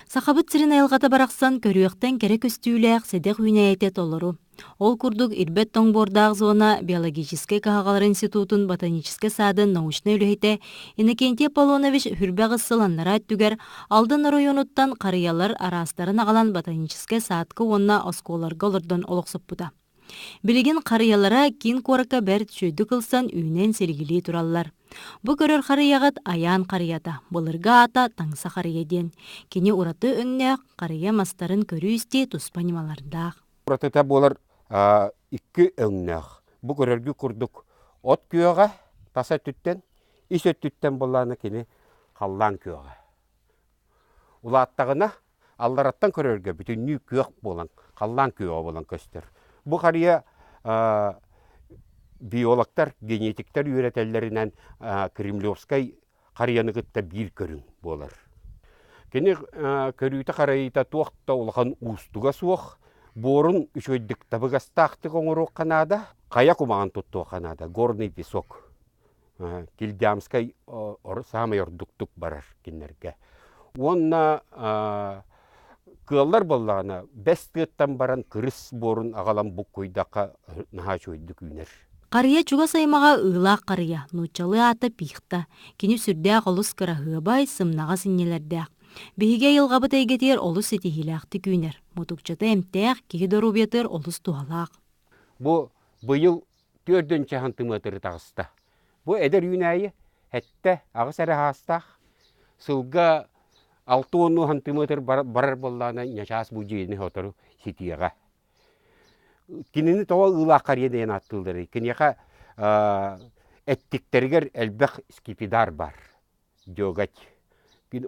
Сахабыт сирин айылҕата барахсан көрүөхтэн кэрэ көстүүлээх сэдэх үүнээйитэ толору. Ол курдук Ирбэт тоҥ буордаах зона биологическай кыһалҕалар институтун ботаническай саадын научнай үлэһитэ Иннокентий Аполлонович Хүрбэ аҕыс сыл аннараа өттүгэр Алдан оройуонуттан харыйалар араастарын аҕалан ботаническай саадка уонна оскуолаларга олордон олохсуппута. Билигин харыйалара киин куоракка бэрт үчүгэйдик ылсан үүнэн силигилии тураллар. Бу көрөр харыйаҕыт Айаан харыйата, былыргы аата Таҥса харыйа диэн. Кини ураты өҥнөөх харыйа мастарын көрүү-истии туспа ньымалардаах. Уратыта буолар икки өҥнөөх. Бу көрөргү курдук от күөҕэ тас өттүттэн, ис өттүттэн буоллаҕына кини халлаан күөҕэ. Улааттаҕына аллараттан көрөргө бүтүннүү күөх буолан, халлаан күөҕэ буолан көстөр. Бу харыйа биологтар, генетиктэр үөрэтэллэринэн кремлевскай харыйаны кытта биир көрүҥ буолар. Кини көрүүтэ-харайыыта туох да улахан уустуга суох, буорун үчүгэйдик табыгастаахтык оҥоруохха наада, хайа кумаҕын туттуохха наада, горный песок. Кильдямскай саамай ордуктук барар кинилэргэ. Уонна кыаллар буоллаҕына, бэс тыаттан баран кырыс буорун аҕалан буккуйдахха наһаа үчүгэйдик үүнэр. Харыйа чугас аймаҕа ыылаах харыйа, нууччалыы аата пихта. Кини сүрдээх олус кыраһыабай, сымнаҕас инньэлэрдээх. Биһиги айылҕабыт эйгэтигэр олус ситиһиилээхтик үүнэр. Мутукчата эмтээх, киһи доруобуйатыгар олус туһалаах. Бу быйыл түөрдүн чаһын тымыатыры таҕыста. Бу эдэр үүнээйи сэттэ, аҕыс эрэ саастаах. Сылга 60 сантиметр барар буоллаҕына ньачаас бу дьиэни сотору ситиэҕэ. Кинини тоҕо ыылаах харыйа диэн ааттыылларый? Киниэхэ эттиктэригэр элбэх скипидар бар. Дёготь.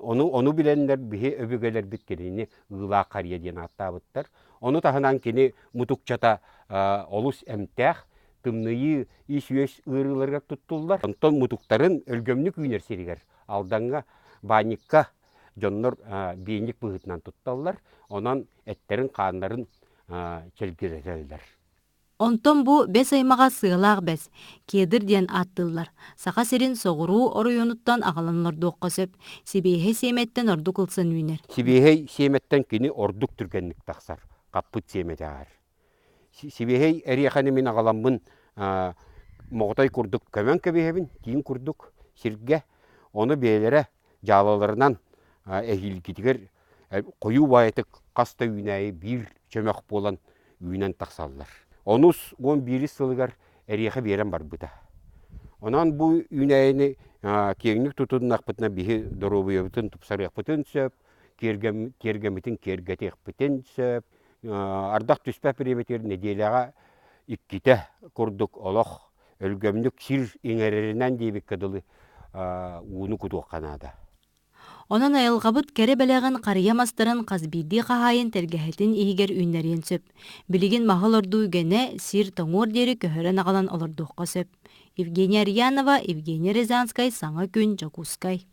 Ону, ону билэннэр биһи өбүгэлэрбит кинини ыылаах харыйа диэн ааттаабыттар. Ону таһынан кини мутукчата олус эмтээх, тымныйыы ис-үөс ыарыыларыгар туттуллар. Онтон мутуктарын өлгөмнүк үүнэр сиригэр Алдаҥҥа баанньыкка дьоннор биэнньик быһыытынан тутталлар. Онон эттэрин-хааннарын чэлгирэтэллэр. Онтон бу бэс аймаҕа сыалаах бэс, кедр диэн ааттыыллар. Саха сирин соҕуруу оройуонуттан аҕалан олордуохха сөп. Сибиэһэй сиэмэттэн ордук ылсан үүнэр. Сибиэһэй сиэмэттэн кини ордук түргэнник тахсар, хаппыт сиэмэтээҕэр. Сибиэһэй эриэхэни мин аҕаламмын моҕотой курдук көмөн кэбиһэбин, тииҥ курдук сиргэ. Ону бэйэлэрэ дьаалаларынан эһиилгитигэр хойуу баайытык хас да үүнээйи биир чөмөх буолан үүнэн тахсаллар. Онус 11 сылыгар эриэхэ биэрэн барбыта. Онон бу үүнээйини киэҥник тутуннахпытына биһи доруобуйабытын тупсарыахпытын сөп, тиэргэммитин киэргэтиэхпитин сөп. Ардах түспэт бириэмэтигэр нэдиэлэҕэ иккитэ курдук олох өлгөмнүк сир иҥэрэринэн диэбиккэ дылы ууну кутуохха наада. Онон айылҕабыт кэрэ бэлэҕин харыйа мастарын хас биирдии хаһаайын тэлгэһэтин иһигэр үүннэриэн сөп. Билигин маһы олордуу үгэнэ сир тоҥуор диэри көһөрөн аҕалан олордуохха сөп. Евгения Арьянова, Евгений Рязанскай, Саҥа күн, Дьокуускай.